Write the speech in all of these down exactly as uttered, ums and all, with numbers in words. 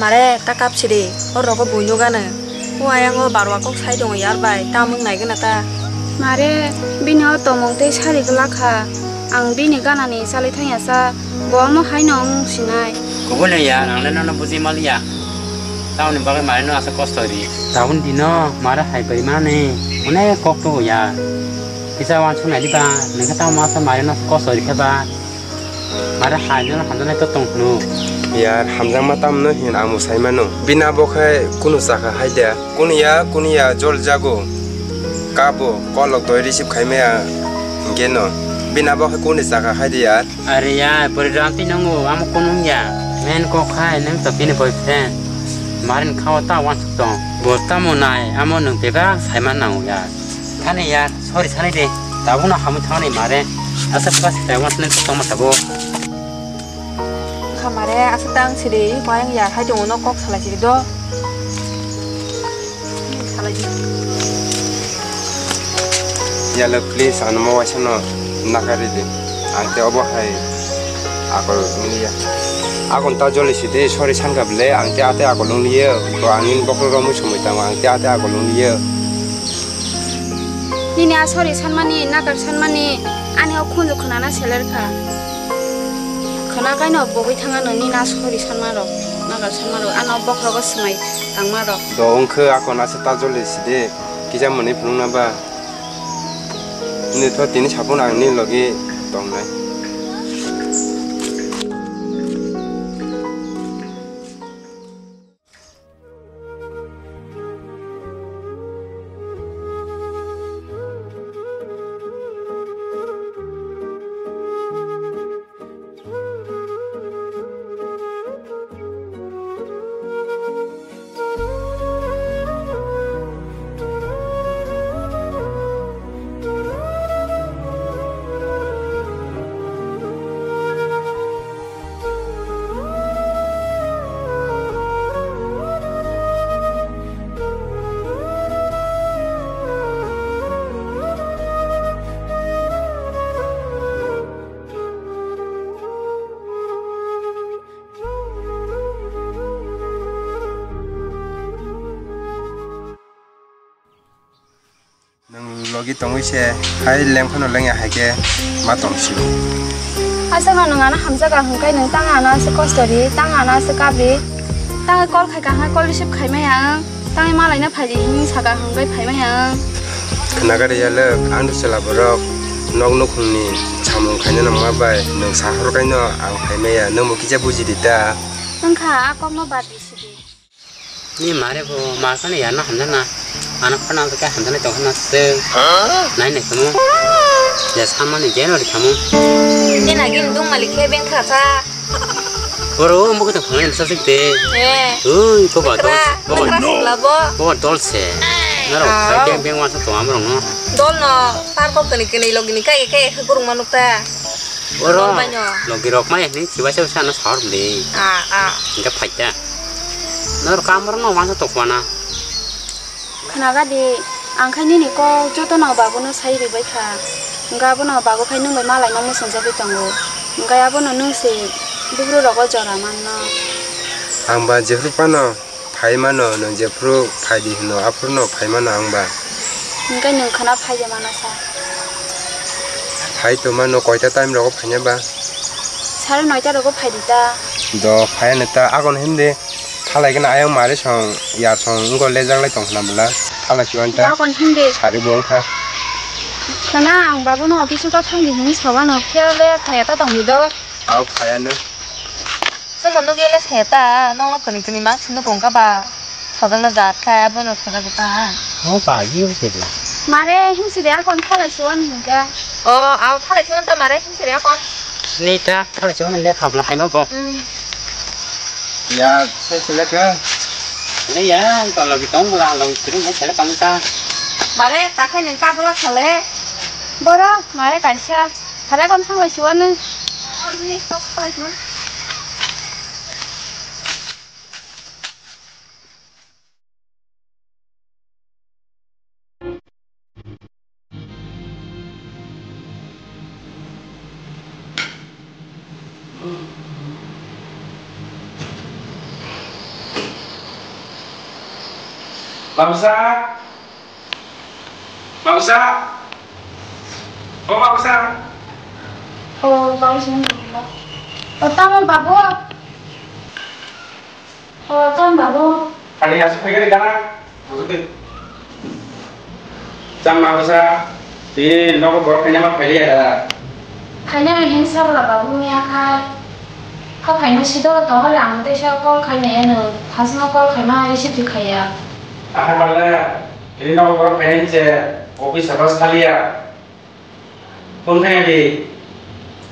Mare, ta kap sidi, o rogo buino gana. O ayang o barwa kok sai tongo yar bai, ta mung nai gana ta. Mare, bini o tomong tei sari glak kha. Ang bini gana ni chalai thang ya sa, bo omo hai no wng sinai. Kubui le ya, ang le nono buji maliya. Tamoni bagwi mare no asa kosto ri. Tabun dino, mare hai bai mani, onek kok to ya. Kisa wan sunai di ba, nengka tamo asa mare no kosto ri khe ba. Mare hai no hamjaknai to tong hwnwi. Yar, hamjakma tamno hin ang bo sai mano. Bini abo khe kunu chakha hai de. Kunu ya, kunu ya jol jago. Kabo, kolok doi receive khai maya hinkhe no. Bini abo khe kunu chakha hai de yar. Are ya, bwrwi ram twi nungo, amo kunu wng ya. Men kok khai nwng to bini boyfriend. Marin kha o ta wansuk tong. Bo tamo nai, amo nwng bebak sai man nango ya. Thani ya. Sorry sanai de, tabukno hamwi thangnai mare. Asa bwsa se taiwan swnwi tongma sabo. Wngkha mare, asa tang sidi, koyang ya hai tongo no kok salai sidi do. Salai di. Yalo, please, ano mo waisa no nakari di. Ang te obo hai akol wngya. Akon ta joli sidi, sorry sanka bele, ang te ate akol wngya. Ko ang in bokol romwi somoi tango, ang te ate akol wngya. Nini a sorry sanmani, nakar sanmani, ani o khunju khwnana seler kha. Khwna kaino bogwi thangano nini a sorry sanmarok, nakar sanmarok, ano bokhrogo swmai tangmarok. Do wngkhe akon asa ta joli sidi, kisa mwnwi phunukna ba. Nini tho tini saphun ang nini logi tongnai. Nwng logi tongwi se hai leng phano lengya hai khe ma tong sio. Aswkno nwng ano hamjakha hwnkhe nwng tang ano aswk kosto ri, tang ano aswk kap ri, tang kol khai kaham kol receive khai maya ang, tang malai no phai di hinwi saka hwnkhe phai maya ang. Khwnaga ri yalwk, ang chwla borok nok nukhungni samung khaina nangma bai nwng sahor kaino ang phai maya, nwng bo kisa buji di ta. Wngkha a kokno bad di sidi. Ni mare bo ma sani ya na hamjana. Ano khana ke hamjana tong khana se. Nai ne kamo. Ya samani je no kamo. Ni na gin dung malik khe beng kha sa. Boro mo ko to phone sa sik te. Eh. Ui ko ba dol. Ko ba dol se. Naro sai beng beng wa sa to amrong no. Dol no par ko kani kani logini kai kai kurung manuk ta. Oro. Dol bai no. Logi rok mai ni chibai sa sa no sor de. Ah ah. Inga phaita. Nor kamar no wansa tokwana. Khwnaga di, ang khai nini kok joto no bago no sai ribai kha. Hwnkhe abono bago khai nwng bai malai no mwsang jagwi tongo. Hwnkhe abono nwng se buphuru rogo jora manno. Ang ba jephru phano phai mano, nwng jephru phai di hwno, aphuru no phai mano ang ba. Hwnkhe nwng khwna phai de mano sa. Phai tongma no koita time rogo phaina ba? Sare noita rogo phai di ta. Do phai ani ta agon himdi. Thalai gana ayang mari song yar song wngkol le jaglai tong khna bwla. Thalai si wanta. Agon himdi. Sari bo wngkha. Khana ang babu no office o thang di hini soba no phel le thaya ta tong di do. Au phai ano. Somo nugwi le se ta, nokno kwnwi kwnwi mang sino kong ka ba. Sojak no jat kha, abono sojak ta. O ba, gi o se de. Mare, him si de, akon thalai si wan hingka. O, au thalai si wan ta mare, him si de akon. Ni ta, thalai si wan le khabla hai ma bo. Mm. Ya, se se le ka. Le ya, to lo bi tong la lo, kiri ne se le kam ta. Mare, ta khai ning ka bla khale. Boro, mare kaisa. Thara kon thalai si wan. Babusa! Babusa! O Babusa! O Babusa! O tamo babu? O tamo babu? Kali asuk phaikari gana. Chang Babusa, tini nogo borok khaina ma phailiya da? Khaina hinsa bwla babu miya khai. Kok khaina sido to hole ang teisa call khaina eno. Hasno call khaima receive khaiya. Aha bala, tini nogo borok khaina hinse office abas khaliya. Phone khaina di.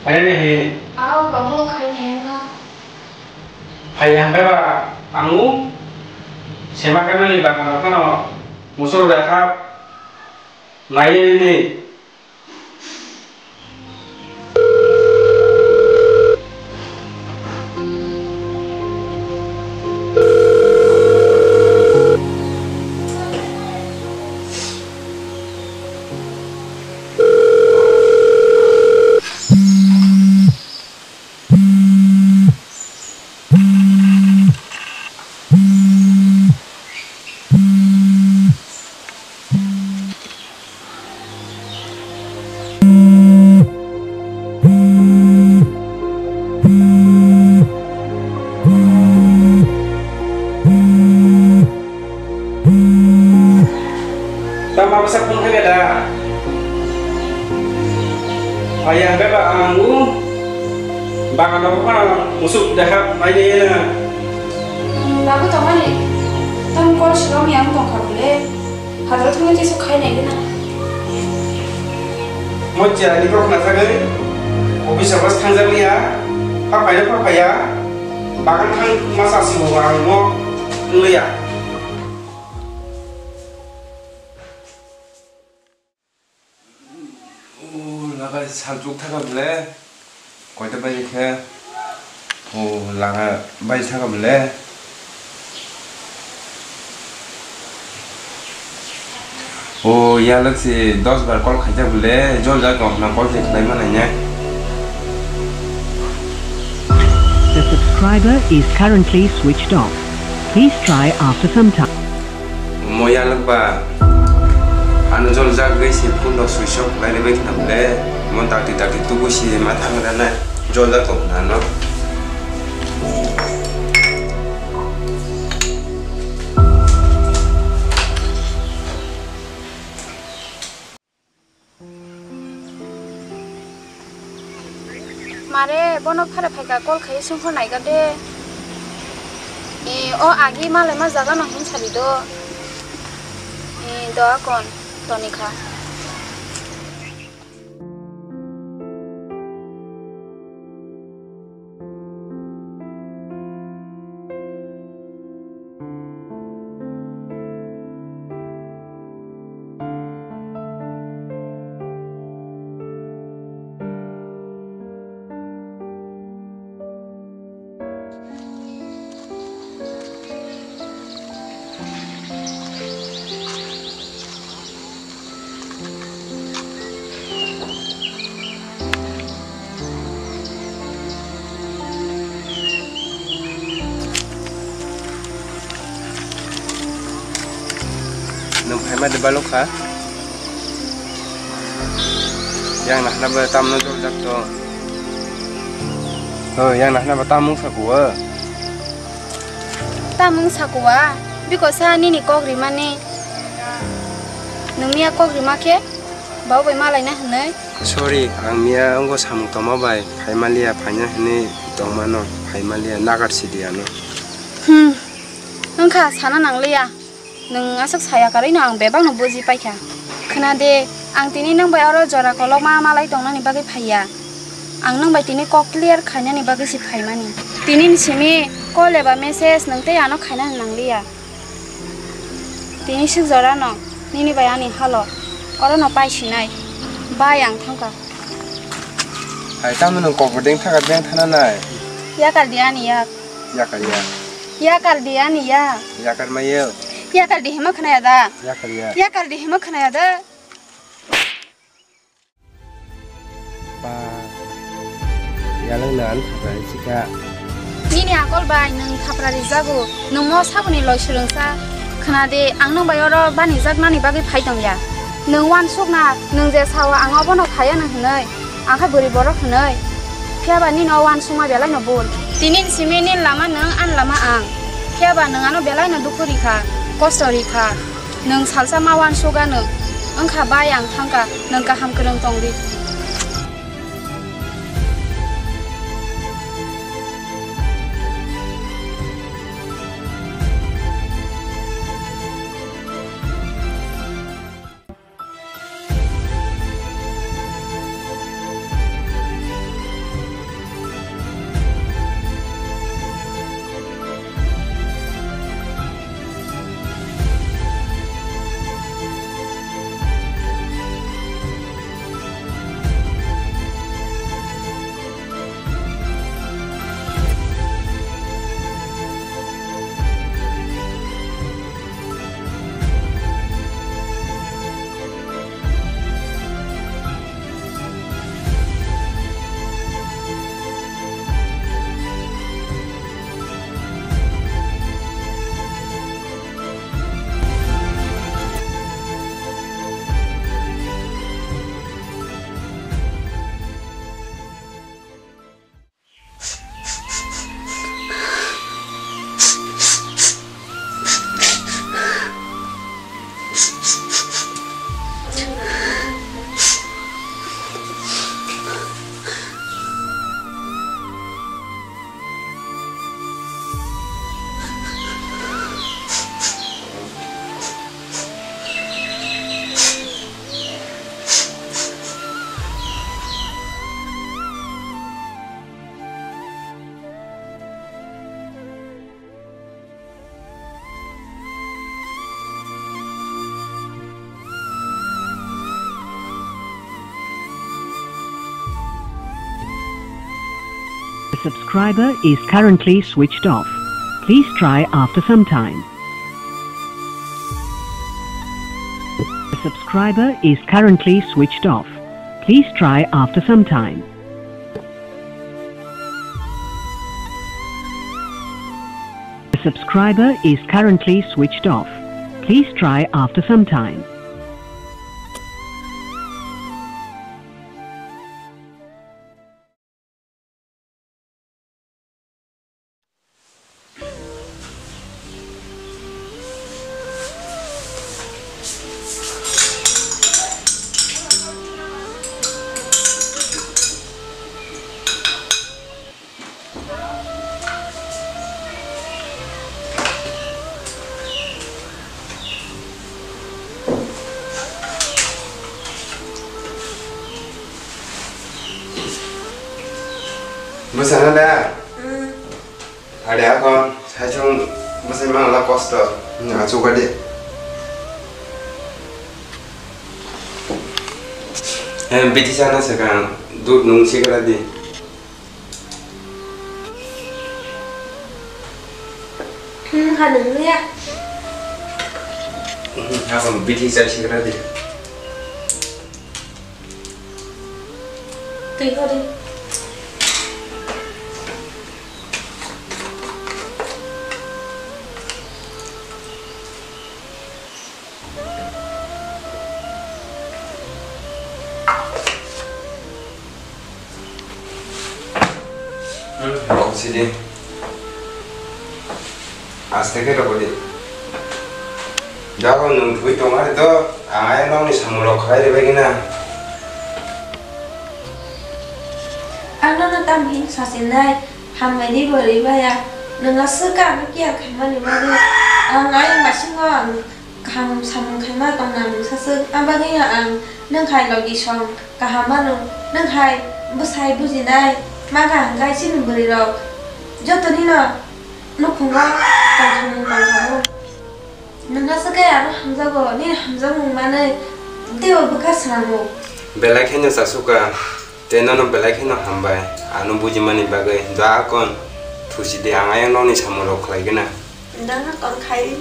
Khaina ni hi. Ao babu khaina eno. Phai hangkhe ba ang u sema khe nini bagano phano musuk rw kha. Nai nini. Tama bwsa phone khaikha da? Phaiya hwnkhe ba ang o bagan rok phano musuk deha nainai na. Babu tongmani, tamo call swrwngni ang tongkha bole. Hadro thangwi teiso khainai gwnang. Mochia ni kok na jagwi office o bas thangjak liya. Pha phaiya, pha phaiya. Bagan thang masa sibo ang mo liya. O, laga salchuk thaka bole. Koita baje khe? O, laga baje thaka bole. O, yalak si dos bar call khaijak bole. Jol jak tong na call se khlai manai ne. The subscriber is currently switched off. Please try after some time. Mo yalwk ba, ano jol jak gwi se phone rok switch off khlai rwbai khna bole, mo dakti dakti tubu se ma thang rana jol jak tong khna ano. Mare, bono phare phaikha, call khai sungkho naikha de. E, o agi malai ma jaga no hwn sadi do. E, do akon, toni kha. Nwng phaima de balok kha? Yang nahna ba tamno jol jak to? Ho, yang nahna ba tamung sa kuwa? Tamung sa kuwa? Biko sa nini kok rimani. Nwng miya kok rima khe? Bau bai malaina hwnwi? Sorry, ang miya wngkha samung tongma bai phaimaliya, phaina hwnwi tongmano phaimaliya, nagar sidi ano. Hmm, wngkha sana nangliya. Nwng aswk saya karwino ang bebakno buji paikha. Khna de, ang tini nwng bai oro jora kolokma malai tongnani bagwi phaiya. Ang nwng bai tini kok clear khainani bagwi se phaimani. Tini ni simi call eba message nwng tei ano khainani nangliya. Tini swk jorano nini bai ani halo orono paisinai. Bai ang thangkha. Hai tamo nwng kokbo deng thaka deng thana nai. Yakar di ani yak. Yakar ya. Yakar di ani ya. Yakar mayo. Yakar di hima khnaya da. Yakar ya. Yakar di hima khnaya da. Ba, yalwng na ang thapra rijikha. Nini akol bai nwng thapra rijago, nwng mo saboni loi swrwngsa. Khna di, ang nwng bai oro banijaknani bagwi phai tong ya. Nwng uansuk na, nwng je sao ang obono khaya nwng hwnwi, ang khe bwrwi borok hwnwi. Phiya ba nini o uansukma belai no bul. Tini ni simi nini lama nwng, ani lama ang. Phiya ba nwng ano belai no dukhu ri kha, kosto ri kha. Nwng salsa ma uansuk anw, wng kha bai ang thang kha, nwng kaham kwrwng tong di. The subscriber is currently switched off. Please try after some time. The subscriber is currently switched off. Please try after some time. The subscriber is currently switched off. Please try after some time. Bwsano da? Hmm. Ade akon, saichung bwsai mangla kosto. Hmm, achukadi. Eh, bithi sana swkang, dud nung sikradi. Hmm, ha nung ya. Hmm, akon bithi chai sikradi. Twi hori. Hmm, rok sidi. Aste khe rok di. Jago nwng thwi tong ari do, ang ayang nokni samung rok khlai ribai gina. Ang nono tam hin sasinai, hambai di bo ribaya. Nwng aswk ang kiya khaimani bagwi. Ang ayang basingo ang kaham samung khaima tongna mungsaswk, abagwino ang nwng hai logi song kaham mano, nwng hai bwsai bujinai ma kaham khe chini bwrwirok jotonino nukhungo tongthokmung tongthokmung. Nwng aswk khe ano hamjago, nini hamjakmung manwi teibo bwkha swnamung. Belai kheno chasuka, tei nono belai kheno hambai, ano bujimani bagwi. Da akon, thusi di, ang ayang nokni samung rok khlai gana. Da akon khai.